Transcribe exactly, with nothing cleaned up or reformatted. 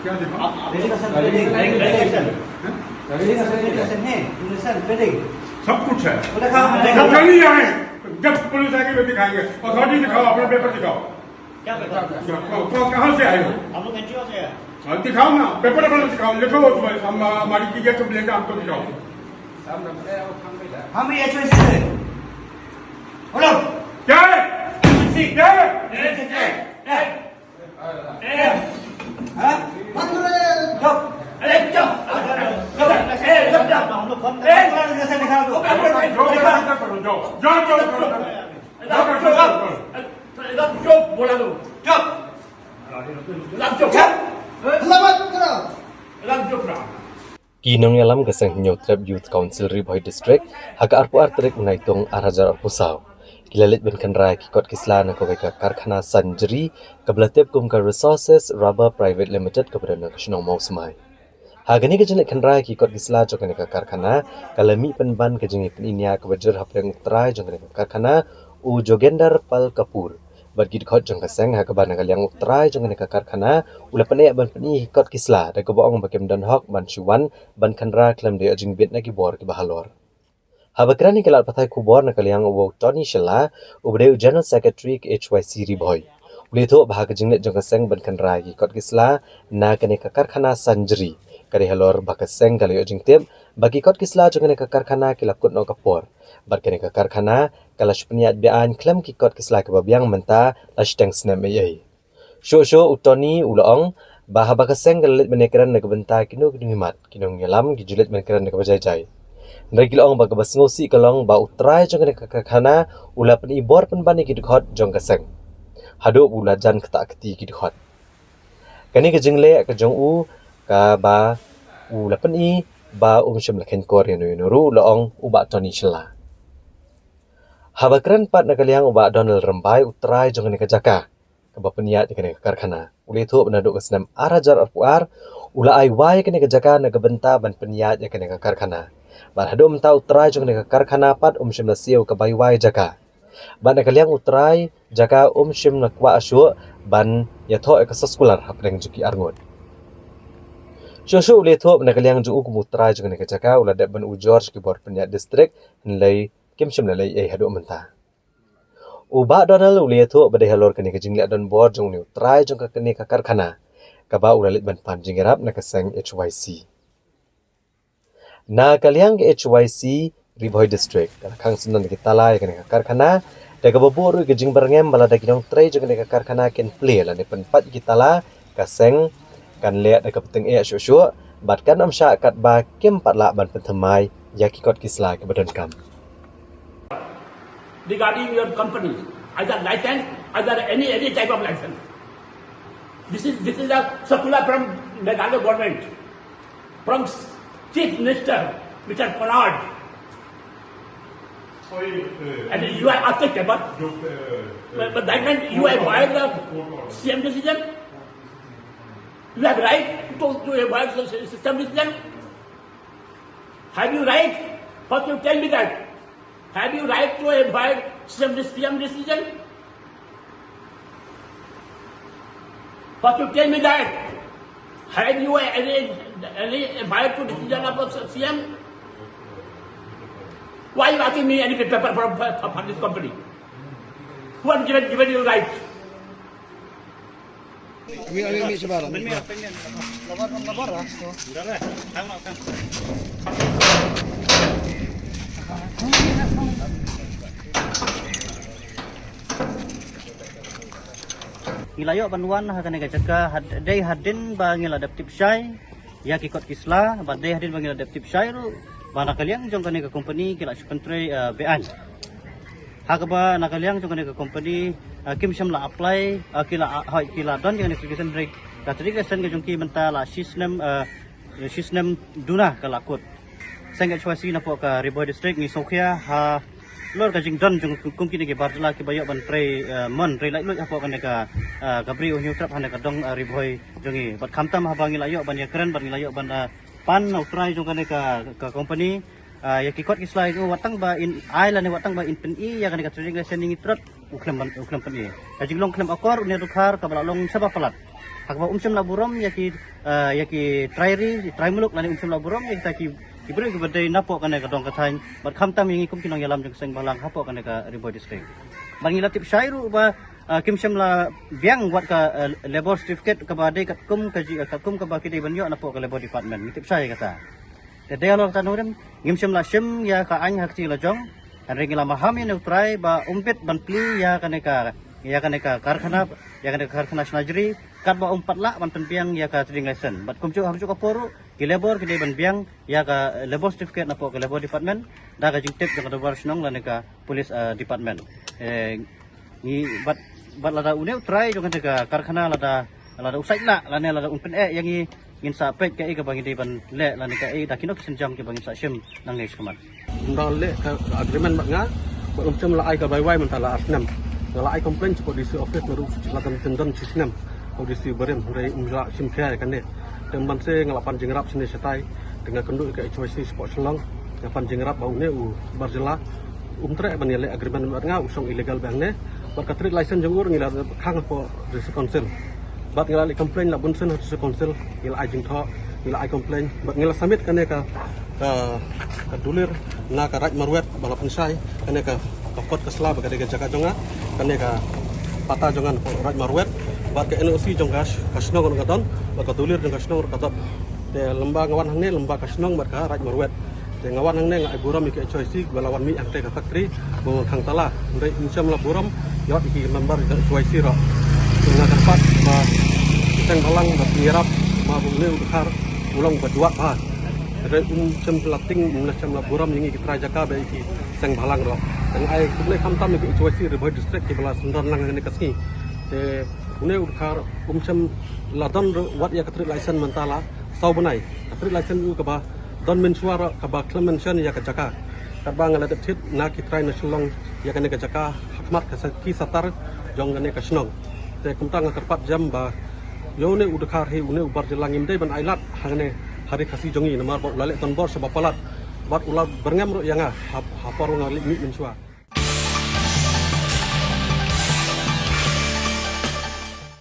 Trading license, trading, trading license. Trading license, trading license है, trading license, trading। सब कुछ है। वो दिखाओ, वो दिखाओ। जब नहीं आए, जब पुलिस आके तो दिखाएंगे, अथॉरिटी दिखाओ, अपना पेपर दिखाओ। क्या पेपर? क्या, कौन, कौन, कहाँ से आए हो? हम लोग एनजीओ से हैं। हाँ, दिखाओ ना, पेपर अपना दिखाओ, लिखो उसमें, हम, हमारी चीजें सब लेकर हमको दिखाओ। हम भी एचओएसी से। बोलो। क्या है? क्या है? क्या है? हाँ? मत बोलो। चुप। अरे, चुप। चुप। ए, चुप, चुप। हम लोग फोन कर रहे हैं। जैसे दिखा दो। जाओ, जाओ, जाओ, जाओ, जाओ, जाओ, जाओ, जाओ, जाओ, जाओ, जाओ। एकदम चुप, बोला दो। चुप। एकदम चुप। चुप। हल्ला मत करो। एकदम चुप रहो। Ki nongïalam ka seng Hynñiewtrep Youth Council Ri Bhoi District, ha ka arphew ar tarik u Naitung ar hajar arphew saw, ki la leit ban kynra ïa ki kot ki sla na kawei ka karkhana Sanjri, kaba la tip kum ka Resources Rubber Private Limited, kaba don ha ka shnong Mawsmai. Ha kane ka jingleit kynra ïa ki kot ki sla jong kane ka karkhana, ka la mih pynban ka jingïapyni nia kaba jur hapdeng u trai jong kane ka karkhana, u Jogendar Pal Kapoor, bad ki dkhot jong ka seng, ha kaba na ka liang u trai jong kane ka karkhana u la pynïaid ban pyni ïa ki kot ki sla da kaba ong ba kim don hok ban shu wan ban kynra khlem da ïoh jingbit na ki bor kiba halor. Haba kren ïa ki lad pathai khubor na ka liang u Tony Shylla, uba dei u General Secretary ka H Y C Ri Bhoi, u la ïathuh ba ha ka jingleit jong ka seng ban kynra ïa ki kot ki sla na kane ka karkhana Sanjri, ka dei halor ba ka seng ka la ïoh jingtip ba ki kot ki sla jong kane ka karkhana ki la kut noh ka por, bad kane ka karkhana ka la shu pynïaid be-aiñ khlem ki kot ki sla kiba biang mynta la shiteng snem eiei. Shuh shuh u Tony u la ong ba haba ka seng ka la leit ban ïakren na ka bynta kino kino ki mat, ki nongïalam ki ju leit ban kren na kaba jai jai. Hynrei ki la ong ba kaba sngewsih ka long ba u trai jong kane ka karkhana u la pyni bor pynban ïa ki dkhot jong ka seng, haduh ba u la jan ktah kti ïa ki dkhot. Kane ka jingleh ka jong u kaba u la pyni ba um shym la kheiñkor ïano ïano ruh, la ong u Bah Tony Shylla. Haba kren pat na ka liang u Bah Donald Rymbai, u trai jong kane ka jaka kaba pynïaid ïa kane ka karkhana, u la ïathuh ba naduh ka snem ar hajar arphew ar u la ai wai ïa kane ka jaka na ka bynta ban pynïaid ïa kane ka karkhana, bad haduh mynta u trai jong kane ka karkhana pat um shym la siew ka bai wai jaka. Bad na ka liang u trai jaka um shym la kwah shuh ban ïathoh ïa ka soskular hapdeng jong ki arngut. Shuh shuh u la ïathuh ba na ka liang jong u kum u trai jong kane ka jaka u la dep ban ujor sha ki bor pynïaid district, hynrei kim shym la leh ei haduh mynta. U Bah Donald u la ïathuh ba dei halor kane ka jingleh donbor jong une u trai jong kane ka karkhana kaba u la leit ban pan jingïarap na ka seng H Y C. Na ka liang ka H Y C Ri Bhoi District ka la khang syndon ïa ki tala ïa kane ka karkhana, da kaba buh ruh ïa ka jingbyrngem ba lada ki nongtrei jong kane ka karkhana kin plie lane pynpait ïa ki tala, ka seng kan leh da kaba tyngeh shuh shuh bad kan ym shah katba kim pat lah ban pynthymmai ïa ki kot ki sla kiba donkam. Regarding your company, either license, either any, any type of license. This is, this is a circular from Meghalaya government, from Chief Minister, Mister Conrad. Sorry, uh, And you are asking paper. Your, uh, But, but that means you have violated the C M decision. You have right to, to avoid the system decision. Have you right? First you tell me that. Have you right to avoid system, system decision? First you tell me that. Have you any, any right to decision of the C M? Why you asking me any paper from, from, from this company? Who has given, given you right? Ngi la ïoh ban wan ha kane ka jaka had dei hadien ba ngi la dep tip shai ïa ki kot ki sla, bad dei hadien ba ngi la dep tip shai ruh ba na ka liang jong kane ka kompani ki la shu pyntrei, eh, be-aiñ. Ha kaba na ka liang jong kane ka kompani, eh, kim shym la apply, eh, ki la, eh, hoi, ki la don ïa kane ka application, hynrei ka trading license ka jong ki mynta la shi snem, eh, shi snem duna ka la kut. Seng H Y C napoh ka Ri Bhoi District ngi sngewkhia halor ka jingdon jong kum kine ki bar jylla kiba ïoh ban trei, eh, mon, trei laitluid hapoh kane ka, eh, ka Bri u Hynñiewtrep ha kane ka dong, eh, Ri Bhoi jong ngi. Bad khamtam haba ngi la ïoh ban ïakren bad ngi la ïoh ban, eh, pan na u trai jong kane ka, ka kompani, eh, ïa ki kot ki sla jong u, wat tang ba in ai lane wat tang ba in pyni ïa kane ka trading license ïa ngi trot. u khlem ban, u khlem pyni. Ka jinglong khlem akor une u Dkhar kaba la long shaba palat. Haba um shym la burom ïa ki, eh, ïa ki trai ri, trai muluk lane um shym la burom ïa kita ki, ki briew kiba dei napoh kane ka dong ka thaiñ. Bad khamtam ïa ngi kum ki nongïalam jong ka seng bhalang hapoh kane ka Ri Bhoi District. Bad ngi la tip shai ruh ba, eh, kim shym la biang wat ka, eh, labour certificate kaba dei katkum ka ji, eh, katkum kaba ki dei ban ïoh napoh ka Labour Department. Ngi tip shai kata. Te dei halor kata nongrim, ngim shym la shim ïa ka aiñ ha ka kti la jong. Hynrei ngi la maham ïa une u trai ba um bit ban plie ïa kane ka, ïa kane ka karkhana, ïa kane ka karkhana Sonagjri, katba um pat lah ban pynbiang ïa ka trading license. Bad kumjuh ha kajuh ka por ruh, ki labour ki dei ban biang ïa ka labour certificate napoh ka Labour Department, da ka jingtip jong ka dorbar shnong lane ka police, eh, department. Eh, ngi bad, bad lada une u trai jong kane ka karkhana lada, lada u sait lah lane lada un pyneh ïa ngi, ngin sa peit kaei kaba ngi dei ban leh lane kaei da kino ki sienjam kiba ngin sa shim nangne shakhmat. Ynda leh ka agreement bad nga, bad um shym la ai ka bai wai mynta la ar snem. Nga la ai complaint shapoh D C office naduh la dang tyndon shi snem. Ko D C barim, hynrei um la shim khia ïa kane. Te mynta nga la pan jingïarap shane shatai. Te nga kynduh ïa ka H Y C shapoh Shillong. Nga pan jingïarap ba une u bar jylla um treh ban ïaleh agreement bad nga, u shong illegal bad hangne. Bad ka trade license jong u ruh ngi la khang hapoh District Council. Bad ngi la leh complaint la bun sien ha District Council, ngi la ai jingthoh, ngi la ai complaint. Bad ngi la submit kane ka, ka, ka dulir na ka Raid Marwet ba la pynshai kane ka, ka kot ka sla ba ka dei ka jaka jong nga, kane ka patta jong nga hapoh Raid Marwet. Bad ka N O C jong ka, ka shnong ruh ka don, bad ka dulir jong ka shnong ruh ka don. Te lymba nga wan hangne, lymba ka shnong bad ka Raid Marwet. Te nga wan hangne nga ai burom ïa ki H Y C ba la wan mih hangtei ka factory ba wan khang tala. Hynrei um shym la burom ïa ki member ka H Y C ruh. Te nga kyrpad ba ki seng bhalang ba pynïarap ba une u Dkhar u long ba duwat bha. Hynrei um shym la tieng, um shym la burom ïa ngi ki trai jaka bad ïa ki seng bhalang ruh. Te nga ai khublei khamtam ïa ki H Y C Ri Bhoi District kiba la syndon lang ha kane ka sngi. Te une u Dkhar um shym la don ruh wat ïa ka trade license mynta la saw bnai. Ka trade license u kaba don mynshuwa ruh kaba khlem mention ïa ka jaka. Katba nga la dep thied na ki trai na Shillong ïa kane ka jaka ha khmat ka sa-, ki satar jong kane ka shnong. Te kumta nga kyrpad jam ba ïa une u Dkhar hi une u bar jylla ngim dei ban ailad hangne ha Ri Khasi jong ngi namar ba u la leh donbor shaba palat. Bad u la byrngem ruh ïa nga ha, ha por nga leit mih mynshuwa.